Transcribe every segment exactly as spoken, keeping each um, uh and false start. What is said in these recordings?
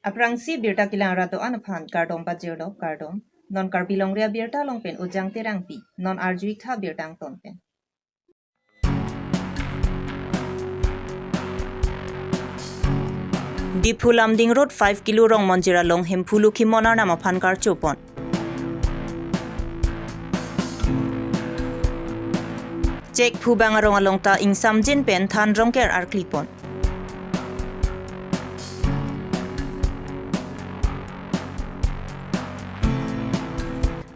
Aphrangsi birta kelang arat do-an aphan kardom pajirlo, kardom. Non Karbi Longri Abirta along pen Ujang Terangpi, non arju-ik tha birta angton pen. Diphu Lumding Road five Kilo Rongmonjir along Hemphu Lokhimon Arnam aphan karcho pon. Chekphubang arong along ta ingsamjin pen than rongker arkli pon.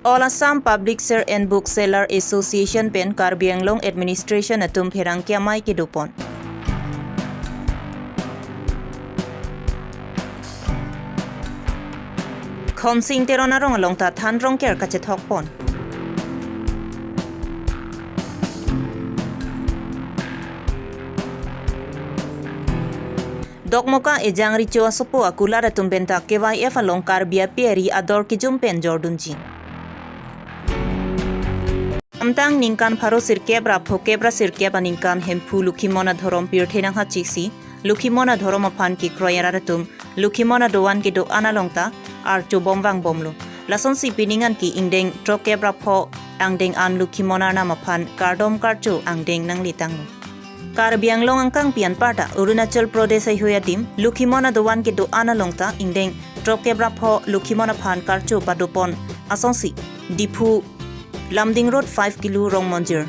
All Assam Public Sale and Book Seller Association pen Karbi Anglong Administration atum pherangke amei kedo pon. Khonsing Teron arong along ta than rongker kachethok pon. Dokmoka ejang richo asopo akulat atum pen ta K Y F along Karbi ape ari ador kejum pen jordunji. Amtang ningkan pharo sirkep ra phokep ra sirkep aningkan Hemphu Lokhimon adhorom pirthe nanghachiksi, Lokhimon adhorom aphan kekroi arat atum Lokhimon adovan kedo-an along ta archo bom vangbomlo. Lasonsi pining an ke ingdeng throkkep ra pho angdeng an Lokhimon Arnam aphan kardom karcho angdeng nangletanglo. Karbi Anglong angkangpi anparta Arunachal Pradesh ahui adim Lokhimon adovan kedo-an along ta ingdeng throkkep ra pho Lokhimon aphan karcho padopon asonsi Diphu Lumding Road five Kilo Rongmonjir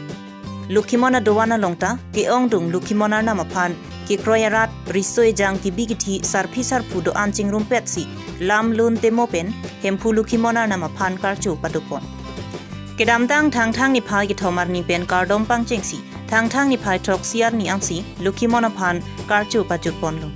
Lokhimon adovan along ta ke-ongdung Lokhimon Arnam aphan kekroi arat riso ejang kebi kethe sarpi sarpo do-an chingrumpetsi lam lun temo pen Hemphu Lokhimon Arnam aphan karcho padopon. Kedamtang Thangthang niphai kethom arni pen kardom pangchengsi Thangthang niphai throksi arni ansi Lokhimon aphan karcho pajutponlo.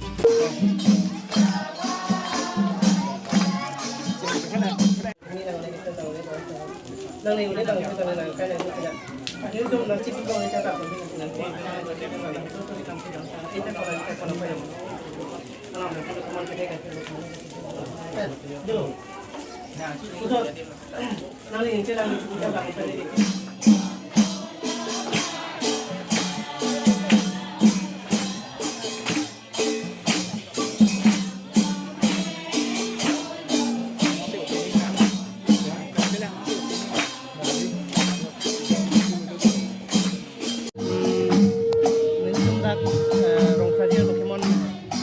Nelitum dak, eh, Rongsaji Lokhimon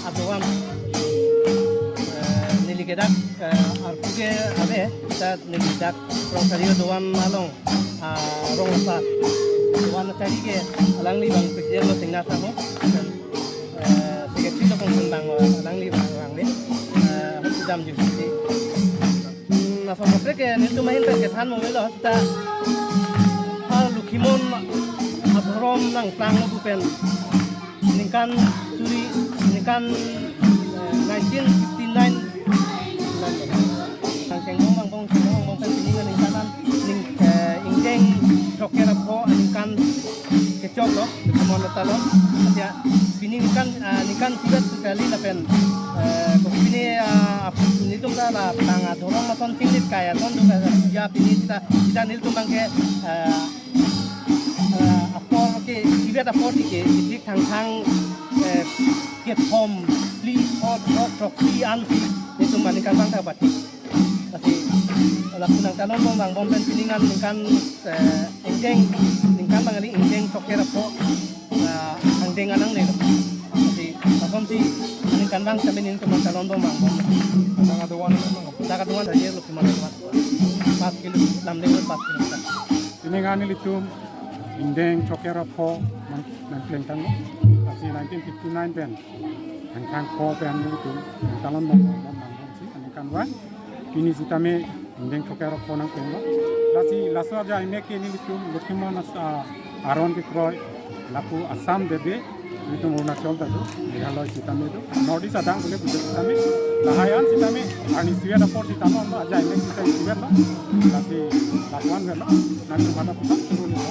adovan, eh, neli ke dak, eh, arpu ke ave, ta neli dak Rongsaji adovan along, ah, rong asa adovan achari ke alangli abang president lo Singna Sahu, eh, secretary lo Kongsan abang, alangli abang, alangli, eh, hutudam jusi. Hmm, lason kaprek ke nelitum ahin pen kethan mo melo ta, ah, Lokhimon adhorom nangplanglo pu pen ningkan suri, ningkan, eh, nineteen fifty-nine. Nang chengbong vangbom, chengbong vangbom pen pining aningkan an ning, eh, ingdeng throkkep ra pho aningkan kechoklo, Lokhimon ata lo. Atia pini ningkan, ah, ningkan isivet kali lapen, eh, ko pini, ah, ap-, nelitum ta la tang adhorom ason chinglit kai ason do ka puja pini sita, sita nelitum abang ke, eh, eh, apor ke isivet apor ke district Thangthang, eh, kethom phli, pho, throk, throksi ansi nelitum aningkan abang ta bati. Lasi lapu nangtalon bom vangbom pen pining an ningkan, eh, ingdeng, ningkan abang kali ingdeng throkkep ra pho, ah, angdeng an nanglelo. Lasi lasonsi aningkan abang sitame nelitum nangtalon bom vangbom. Dak adovan, dak adovan aje Lokhimon adovan. Five Kilo, Lumding Road five Kilo. Pining an nelitum ingdeng throkkep ra pho nang, nangplengtanglo. Lasi nineteen fifty-nine pen Thangthang pho pen nelitum nangtalon bom vangbom vangbomsi aningkan abang pini sitame ingdeng throkkep ra pho nangplenglo. Lasi laso aja imek ke nelitum Lokhimon as-, ah, aron kekroi lapu Assam dede, nelitum Arunachal ta do, Meghalaya sitame do, North East adang pule pule sitame, lahai an sitame arni isivet apor sitame lo, aja imek sita isivet lo. Lasi lapuan velo, nangtum mata pusat turun lo.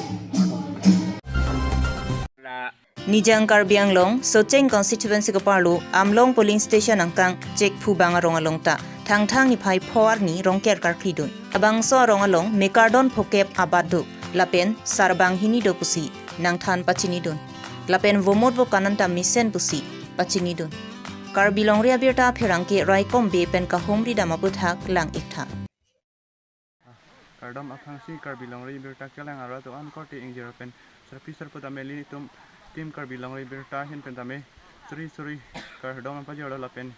Nijang Karbi Anglong, Socheng constituency keparlo, Amlong polling station angkang, Chekphubang arong along ta Thangthang niphai pho arni rongker karklidun. Labangso arong along mekardon phokep abat do, lapen sarbang hini do pusi nangthan pachinidun. Lapen vomot vokan anta mesen pusi pachinidun. Karbi Longri Abirta pherangke raikom be pen kahumri dam aputhak lang-iktha. Kardom aphrangsi Karbi Longri Abirta kelang arat do-an korte ingjir pen sarpi sarpo tame nelitum Team Karbi Longri Abirta ahin pen tame suri suri kardom an pajirlo lapen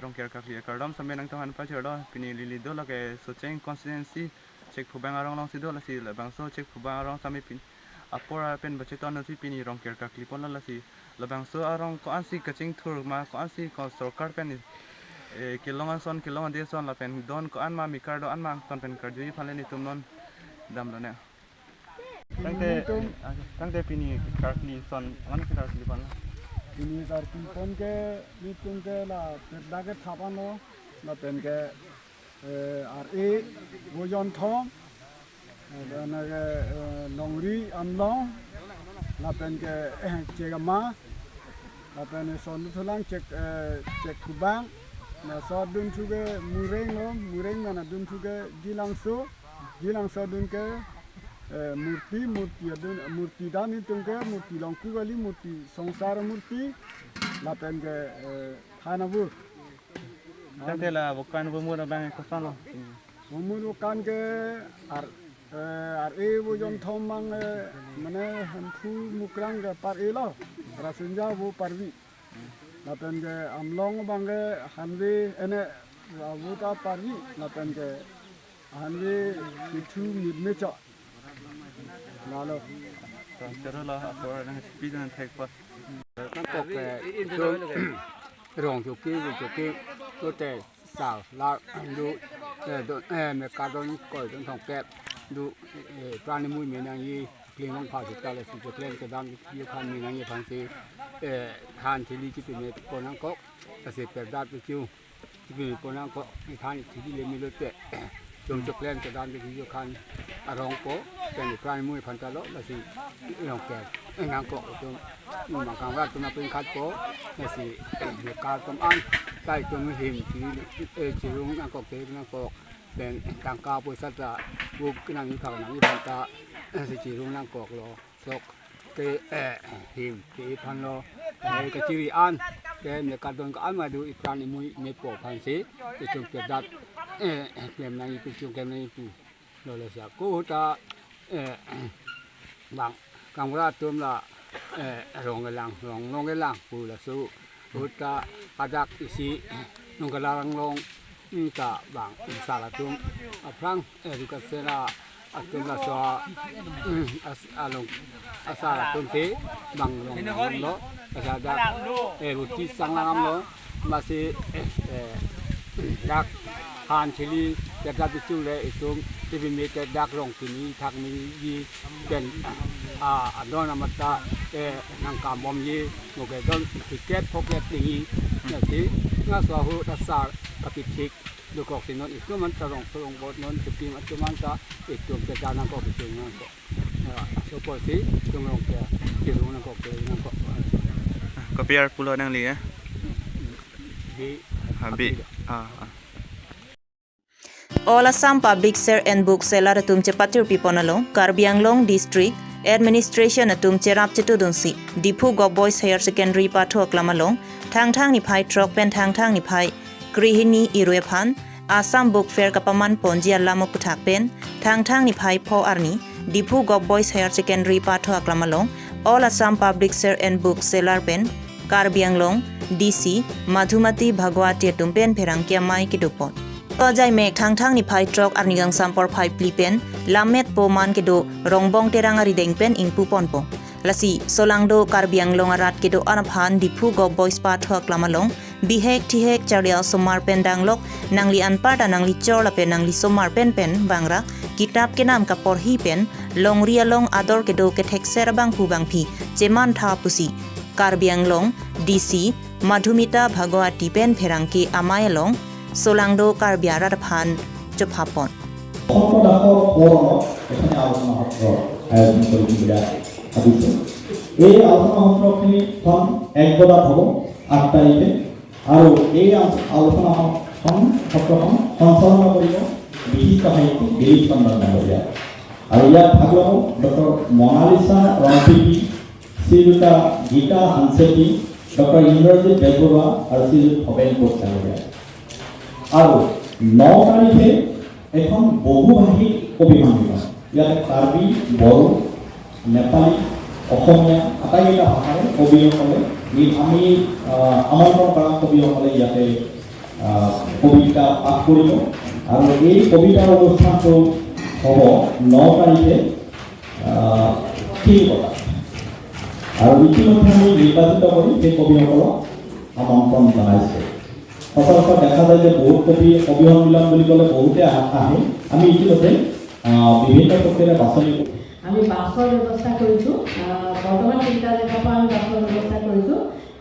rongker kakli akardom tame nangtum aphan pajirlo. Pini neli do lake Socheng constituency Chekphubang arong alongsi do, lasi labangso Chekphubang arong tame pin apor pen bacheton si pini rongker kakli ponlo, lasi labangso arong ko-ansi kachingthur ma, ko-ansi ko sorkar pen, eh, kelong ason kelong ade ason lapen don ko-an ma mekar do-an ma angton pen karjuji aphan le nelitum non damlo ne. Tangte, tangte pini karkli ason, ansi karkli pon. Pini karkli pon ke nelitum ke la perda kethap anlo, lapen ke, eh, R A Vojonthom, eh, lapen ke, eh, Longri Amlong, lapen ke, eh, Chek Ama, lapen, eh, Sonduthulang Chek, eh, Chekphubang, laso adunthu ke Mureng lo, Mureng mana adunthu ke Jilangso, Jilangso adun ke, eh, Murti, Murti adun, Murti dam nelitum ke, Murti Longku kali, Murti Songsar Murti, lapen ke, eh, Thanabur. Tangte la bukan bumur abang kosonlo. Bumur bukan ke R, eh, R A Vojonthom mang, eh, mane Hemphu Mukrang ke par-elo. Rasinja vo parvi. Lapen ke Amlong abang ke hanve ene avuta parvi. Lapen ke hanve kithu mitme cho. Lalo. Tangte la apor nangpi dan thekpo. Nangkok ke itum rong choki, rong choki, lote sal, lar, do, eh, do, eh, mekar don koi don thomkep, do, eh, prani mui me nangji, kling long pha sita lasi choklen kedam ji aphan me nangji aphansi, eh, than thili chipime pon nangkok, lasi perdat pechu. Ipi pon nangkok, ithan ithidi le milote. Chom choklen kedam de hijo khan arongpo, pen prani mui aphan ta lo, lasi rongker nangkok itum, mama kangrat atum apin khatpo, lasi mekar atum an, tai atum him, chi, eh, chirung nangkok, te nangkok, pen tangka poisa ta, buk nangji thak nangji aphan ta, lasi chirung nangkoklo. Sok ke, eh, him ke aphanlo, eh, kachiri an ke mekar don ko-an ma do ipran imui mepo aphansi itum kedat, eh, klem nangji pu, itum klem nangji pulo, lasi ako ta, eh, bang kangrat atum la, eh, rong kelang, rong, rong kelang pu laso ahut ta hadak isi nung kelang rong, mm, ta bang sar atum aphrang, eh, Dukasena atum laso, mm, as-, along asar atum si bang rong kelang lo, asar dak, eh, buti sang langdamlo, lasi, eh, dak han chili kedat bichule itum, ipi me kedak rong pini thak nangji pen, ah, adon amat ta, eh, nangkambomji, mo ke don phlikep phokep nangji, lasi laso ahut asar kapithik dokok si non itum an ta rong rong bot non chepim atum an ta itum kedat nangkok, itum nangkok. Ya, so apotsi itum rong ke, itum nangkok, itum nangkok. Kopi ar pulo nangli, eh? Bi. Ha, bi. Abi. Ah, ah. All Assam Public Share and Book Seller atum chepatirpi pon along Karbi Anglong District Administration atum cherap chetudunsi Diphu Govt Boys Higher Secondary pathu aklam along Thangthang niphai throk pen Thangthang niphai krehini irui aphan Assam Book Fair kapaman ponji alam aputhak pen Thangthang niphai pho arni Diphu Govt Boys Higher Secondary pathu aklam along All Assam Public Share and Book Seller pen Karbi Anglong D C Madhumati Bhagwati atum pen pherangke amei kedopon. Tojai mek Thangthang niphai throk arni kangsam porphai phli pen lammet po man kedo Rongbong Terang arideng pen ingpu ponpo. Lasi solangdo Karbi Anglong arat kedo-an aphan Diphu Govt Boys pathu aklam along bihek thihek charli asomar pen danglok nangli anparta nangli chor lapen nangli somar pen pen vangra kitap kenam kaporhi pen longri along ador kedo kethekser abangphu bangphi cheman tha pusi Karbi Anglong D C Madhumita Bhagwati pen pherangke amei along solangdo Karbi arat aphan chophapon. সত্ৰদাসৰ ওপৰত এখনি আলোচনা সত্ৰ আয়োজন কৰিম বুলি ভাবিছোঁ। এই আলোচনা সত্ৰখিনিখন এক বজাত হ'ব, আঠ তাৰিখে। আৰু এই আল-, আলোচনা স-, খন, সত্ৰখন সঞ্চালনা কৰিব বিশিষ্ট সাহিত্যিক দিলীপ চন্দ্ৰ ডাঙৰীয়া। আৰু ইয়াত ভাগ ল'ব ডক্টৰ মনালিছা ৰংপিপি, শ্ৰীযুতা গীতা হানচেতি, ডক্টৰ ইন্দ্ৰজিৎ বেজবৰুৱা আৰু শ্ৰীযুত ভৱেন কোঁৱৰ ডাঙৰীয়া। আৰু ন তাৰিখে এখন বহুভাষিক কবি সন্মিলন, ইয়াতে কাৰ্বি, বড়ো, নেপালী, অসমীয়া আটাইকেইটা ভাষাৰে কবিসকলে, ই আমি আহ, আমন্ত্ৰণ কৰা কবিসকলে ইয়াতে আহ, কবিতা পাঠ কৰিব। আৰু এই কবিতাৰ অনুষ্ঠানটো হ'ব ন তাৰিখে আহ, ঠিক কথা। আৰু ইতিমধ্যে আমি নিৰ্বাচিত কৰি সেই কবিসকলক আমন্ত্ৰণ জনাইছে। সচৰাচৰ দেখা যায় যে বহুত কবি, কবি সন্মিলন বুলি ক'লে বহুতে আহ, আহে। আমি ইতিমধ্যে আহ, বিভিন্ন প্ৰক্ৰিয়াৰে বাছনি কৰি আমি বাছৰ ব্যৱস্থা কৰিছো। আহ, বৰ্তমান তিনিটা জেগাৰ পৰা আমি বাছৰ ব্যৱস্থা কৰিছো।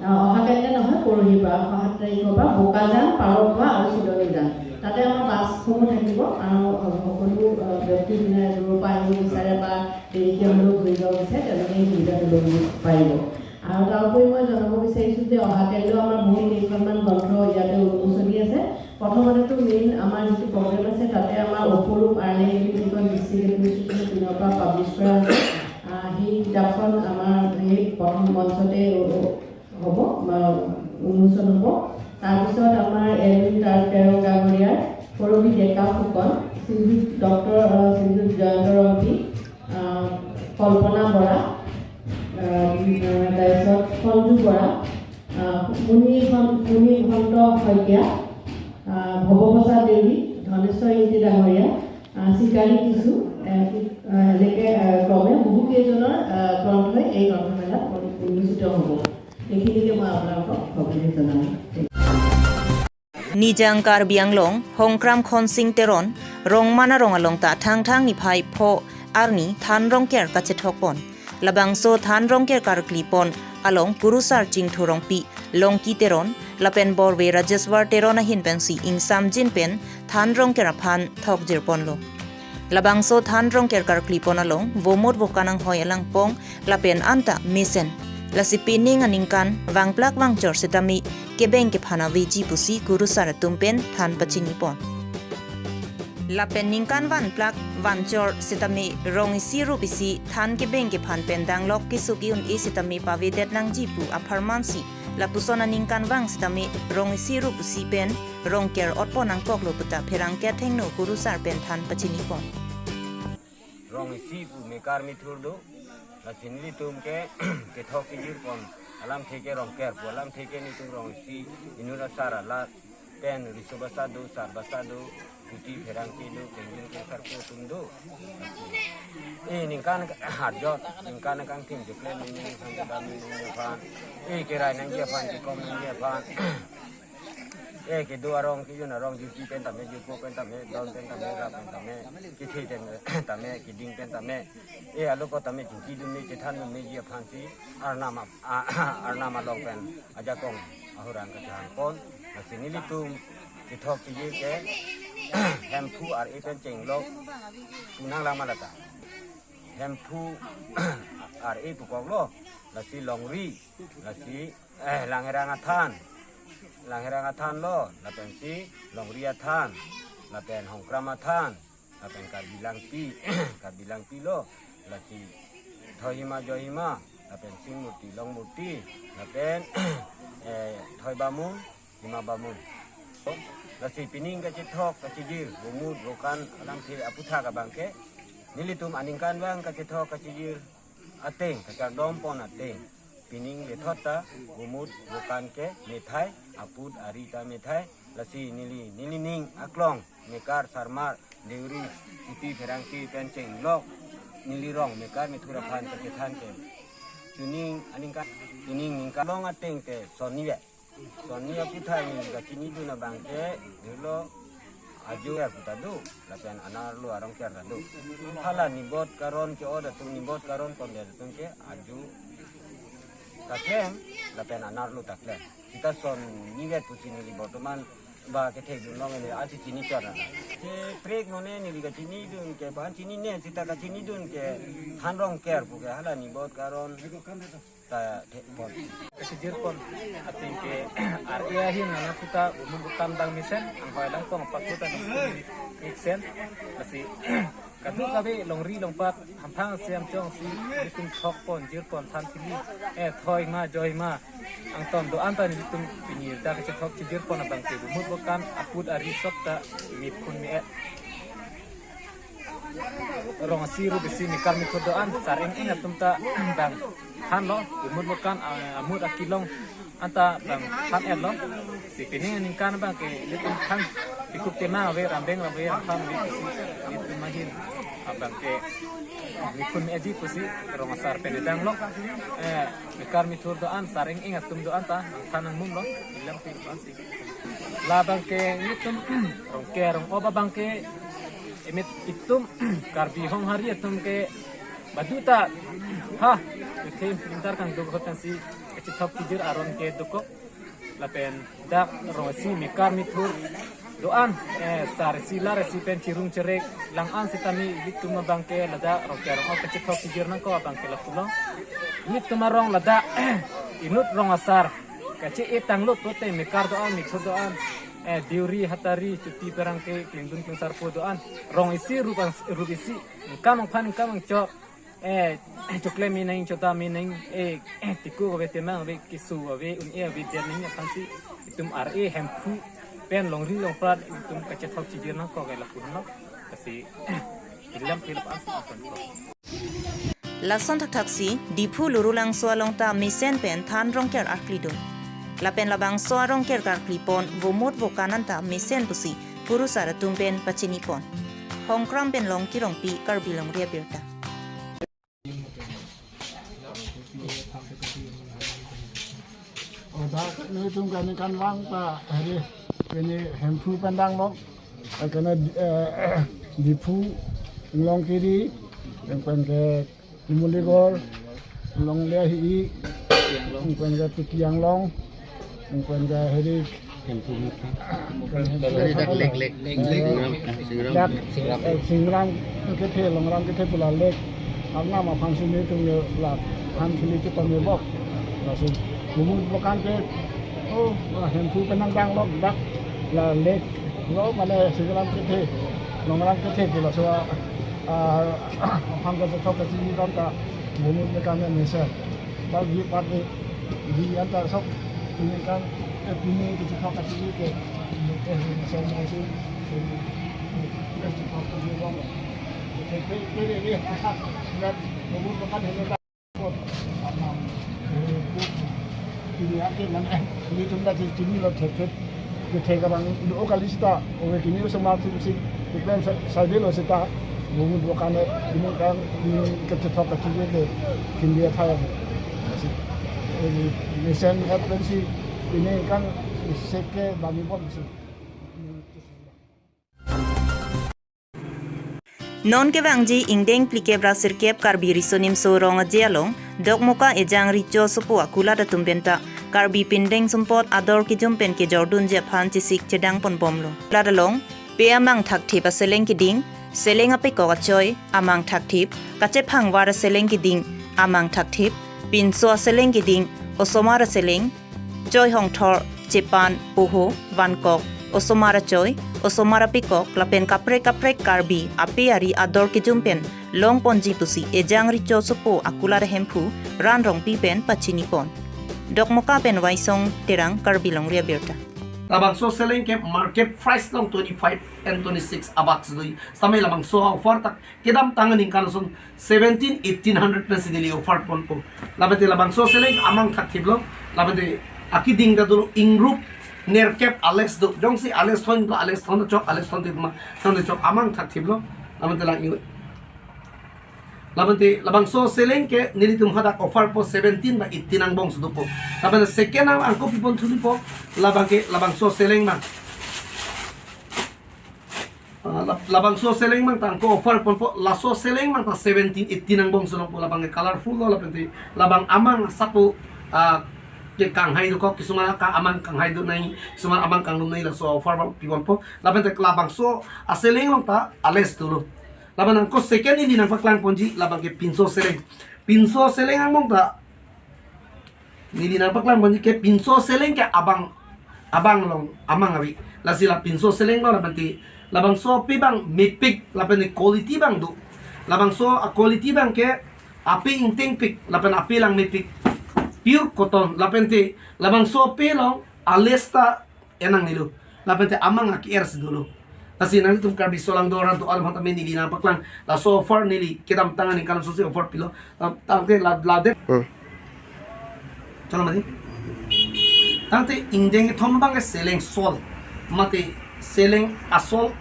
আহ, অহা কাইলৈ নহয়, পৰহিৰ পৰা, অহা সাত তাৰিখৰ পৰা বোকাজান, পাৰকপোৱা আৰু চিলনীজান। তাতে আমাৰ বাছসমূহ থাকিব আৰু সকলো, আহ, ব্যক্তি যোনে দূৰৰ পৰা আহিব বিচাৰে বা দেৰিকে হ'লেও ঘূৰি যাব বিচাৰে, তেওঁলোকে এই সুবিধাটো ল'ব পাৰিব। আৰু তাৰ উপৰি মই জনাব বিচাৰিছো যে অহা কাইলৈ আমাৰ বহু কেইখনমান গ্ৰন্থ ইয়াতে উন্মোচনী আছে। প্ৰথমতেতো মেইন আমাৰ যিটো প্ৰগ্ৰেম আছে, তাতে আমাৰ অপৰূপ আৰ্লে বুলি যিখন ডিষ্ট্ৰিক্ট এডমিনিষ্ট্ৰেশ্যনৰ পিনৰ পৰা পাব্লিছ কৰা হৈছে। আহ, সেই কিতাপখন আমাৰ সেই প্ৰথম মঞ্চতে উ-, উ-, হ'ব, আহ, উন্মোচন হ'ব। তাৰপিছত আমাৰ এল উইন তে-, তেৰণ ডাঙৰীয়াৰ পৰৱী ডেকা ফুকন, শ্ৰীযুত ডক্টৰ, আহ, শ্ৰীযুত জয়ন্ত ৰংপী, আহ, কল্পনা বৰা, আহ, তাৰপিছত সঞ্জু বৰা, আহ, মুনি হন-, মুনি হন্ত শইকীয়া, আহ, ভৱপ্ৰসাদ দেউৰী, ধনেশ্বৰ ইংতি ডাঙৰীয়া, আহ, চিকাৰী কিছু, আহ, কি-, আহ, এনেকে, আহ, ক্ৰমে বহুকেইজনৰ, আহ, গ্ৰন্থই এই গ্ৰন্থমেলাত উন্মোচিত হ'ব। এইখিনিকে মই আপোনালোকক ক'বলৈ জনালোঁ। Nijang Karbi Anglong, Hongkram Khonsing Teron, Rongman arong along ta Thangthang niphai pho arni than rongker kachethok pon. Labangso than rongker karkli pon along Kurusar Chingthurongpi, Longki Teron, lapen Borve Rajeswar Teron ahin pensi ingsamjin pen than rongker aphan thokjir ponlo. Labangso than rongker karkli pon along vomut vokan anghoi alangpong lapen anta mesen. Lasi pining aningkan vangplak vangchor setame kebeng kephan aveji pusi kurusar atum pen than pachini pon. Lapen ningkan vanplak vanchor setame rong isi rup isi than kebeng kephan pen danglok kesuk un-e setame pavedet nangji pu apharmansi lapuson aningkan vang setame rong isi rup isi pen rongker otpon nangkoklo puta pherangke athengno kurusar pen than pachini pon. Rong isi pu mekar mithur do, lasi nelitum ke kethok kejir pon alamthe ke rongker pu alamthe ke nelitum rong isi inut asar alat pen riso basa do, sar basa do, chuti pherangke do, pengjin ke sarpo atum do. Eh, ningkan arjot, ningkan kangthim jeklem ningkan kedam ningkan aphan. Eh, kerai nangji aphan, kekom nangji aphan. Eh, kedo arong, kejun arong, jirpi pen tame, jirpo pen tame, don pen tame, rap pen tame, kethe pen tame, keding pen tame. Eh, alo ko tame chingki dunme, chethan dunmeji aphansi, arnam ap-, a-, arnam along pen ajakong ahurang kachehang pon. Lasi nelitum kethok kejir ke Hemphu ar-e pen chenglok pu nanglang ma lata. Hemphu ar-e pukoklo, lasi longri, lasi, eh, Langherang athan. Langherang athan lo, lapensi longri athan, lapen Hongkram athan, lapen Karbi Langpi, Karbi Langpi lo, lasi Thoihima Joihima, lapen Singmurti Longmurti, lapen, eh, Thoi Bamun, Hima Bamun. Lasi pining kachethok kachejir, vomut vokan alamthe aputhak abang ke, nelitum aningkan vang kachethok kachejir ateng, kachardom pon ateng, pining lethot ta vomut vokan ke methai, aput ari ta methai. Lasi neli, nelining aklong mekar sarmar deuri chuti pherangke pen chenglok, neli rong mekar mithur aphan kachethan ke. Chuning aningkan, chuning ningkan long ateng ke sonni ve. Sonni aputhak neli kachinidun abang ke, dolo ajo ya puta do, lapen anerlo arongker ta do. Hala nibot karon ke-ot atum, nibot karon pondet atum ke ajo ta klem, lapen anerlo ta klem. Sita sonni vet pusi neli bortoman ba kethekdun long neli achi chini chot ra. Cheprek mone neli kachinidun ke, ban chinine, sita kachinidun ke than rongker pu ke hala nibot karon ta dek pon. Kachijir pon ating ke ar-e ahin nana tuta bumut bukan dang mesen, anghoi lang tong pakut anang mesen. Lasi kaduk kave longri longpat hamphang siam chongsi nelitum thok pon, jir pon, than thili, eh, thoi ma, joi ma, angton do-an ta nelitum pini ta kachethok chijir pon abang ke bumut bukan aput ari sok ta mipun me-et. Rong isi rup isi mekar methur do-an, sar eng eng atum ta bang thanlo, bumut bukan, ah, amut akilong anta bang than-etlo. Si pining aningkan abang ke nelitum than pikup tema ave, rambeng ave, ramphan ave, si nelitum ahin abang ke mipun me-etji pusi rong asar pen edanglo. Eh, mekar methur do-an, sar eng eng atum do-an ta than nangmumlo, ilam pil pasi. Labang ke nelitum Rongker Rong-op abang ke emit itum Karbi Honghari atum ke baduta ha, itum pintar kangduk hot pensi kachethok chijir aron ke dokok. Lapen dak rong isi mekar methur do-an, eh, sar isi lar isi pen chirung cherek lang-an sitame nelitum abang ke ladak Rongker Rong-op kachethok chijir nangkok abang ke lapulo. Nelitum arong ladak inut rong asar kache-e tanglo pute mekar do-an, methur do-an, eh, deuri hatari chuti perang ke klingdun klingsarpo do-an, rong isi rup ang, rup isi, ingkam angphan ingkam angchok, eh, chokle me nang, chota me nang, eh, eh, tiku ave, temang ave, keso ave, un-e ave, den nang aphansi itum ar-e Hemphu pen longri longpat itum kachethok chijir nangkok ke lapulo. Lasi ilam pil pasi akan. Lason thakthaksi Diphu Lurulangso along ta mesen pen than Rongker arkli dun. Lapen labangso a-Rongker karkli pon bumut bukan anta mesen pusi kurusar atum pen pachini pon. Hongkram pen Longki Rongpi, Karbi Longri Abirta. O dak nelitum kaningkanvang ta hari pini Hemphu pen danglo. Karena, eh, Diphu, Longkiri, yang pen ke Numuligor, Longle Hi, yang pen ke Tuki Anglong, yang pen ke hari Lek, lek. Dak, eh, Singram kethe, Longram kethe pu la lek. Arnam aphansi nelitum la than thili chepame bok. Lasi bumut bukan ke, oh, la Hemphu pen nangdanglo dak la lek lo, mane Singram kethe, Longram kethe pu laso, ah, aphan kachethok kachijir anta bumut bukan mesen. Bagi party di anta sok ini kan, eh, pini kachethok kachijir ke, eh, mesen mesen, eh, kachethok kachijir bang. Ke, ke, ke, ke, ke, bumut bukan ini kan. Pini ake mane, eh, nelitum ta chinilo thek thek. Kethek abang do kali seta, oke kini osomar sim sim, ipen sa-, saibelo seta, bumut bukan, eh, ini kan, ini kachethok kachijir ke, kindi athai. Mesen et pensi, ini kan seke bami bon si. Non kevangji ingdeng phlikep ra sirkep Karbi Riso Nimso Rong Aje along, Dokmoka Ejang Recho Sopo akulat atum penta Karbi pindeng sumpot ador kejum pen kejordunji aphan chesik chedang ponbomlo. Kulat along, pe amang thakthip aseleng keding, seleng apekok achoi, amang thakthip, kachephangvar aseleng keding, amang thakthip, pinso aseleng keding, osomar aseleng, choi hongthor, chepan, poho, vankok, osomar achoi, osomar apekok, lapen kaprek kaprek Karbi ape ari ador kejum pen longponji pusi Ejang Recho Sopo akulat ahemphu Ran Rongpi pen pachini pon. Dokmoka pen Waisong Terang, Karbi Longri Abirta. Labangso seleng ke market price along twenty-five and twenty-six abak sudui. Sampai labangso offer tak kedamtang aningkan ason seventeen, eighteen hundred pensi neli offer ponpo. Labangte labangso seleng amang thakthiplo. Labangte akeding ta dolo ingrup nerkep ales do. Jongsi ales thon do, ales thon chok, ales thon te ma, thon chok amang thakthiplo. Labangte la ing-, labangte labangso seleng ke nelitum hadak offer po seventeen ba eighteen angbong si dopo. Labangte second ang angko pipon thulipo. Labang ke labangso seleng ma. Ah, lab-, labangso seleng mang ta angko offer ponpo, laso seleng mang ta seventeen, eighteen angbong si longpo, labang ke colorful lo, labangte labang amang sapo, ah, ke kanghai dokok, kisuman ka amang kanghai do nai, kisuman amang kangdun nai, laso offer bang piponpo. Labangte labangso aseleng along ta ales dolo. Labang angko second ili nangpaklang ponji, labang ke pinso seleng. Pinso seleng angbong ta neli nangpaklang ponji ke pinso seleng ke abang, abang along amang ave. Lasi la pinso seleng lo, lapen te labangso ape abang mepik, lapen te quality abang do. Labangso a-quality abang ke ape ingtengpik, lapen ape lang mepik, pure cotton, lapen te labangso ape along a-lace ta enang nilo, lapen te amang ake-er si dolo. Lasi nanglitum Karbi Solangdo arat do-an aphan tame neli nangpaklang, laso offer neli kedamtang aningkan asosi offer pilo. Tangte la, la de. Hmm. Chalo mati. Tangte ingdeng kethom abang ke seleng sol, mate seleng asol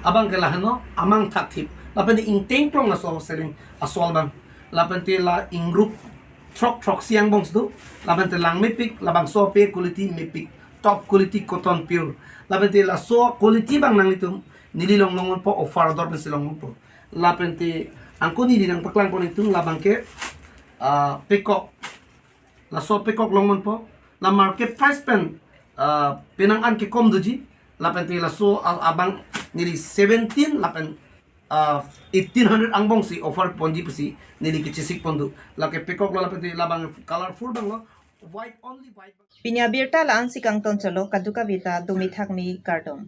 abang ke lahenlo, amang thakthip. Lapen te ingteng plong laso seleng asol abang. Lapen te la ingrup throk throksi angbong si do. Lapen te lang mepik, labangso ape quality mepik, top quality cotton pure. Lapen te laso quality abang nanglitum neli long longponpo, offer ador pensi longponpo. Lapen te angko neli nangpaklang pon itum labang ke, ah, pekok. Laso pekok longponpo. La market price pen, ah, penang an kekom doji. Lapen te laso a-, abang neli seventeen lapen, ah, eighteen hundred angbong si offer ponji pusi neli kechesik pon do. Lake pekok lo, lapen te labang colorful abang lo. White, only white. Pini abirta la-an si kangton chalo, kadokave ta dome thakme, kardom.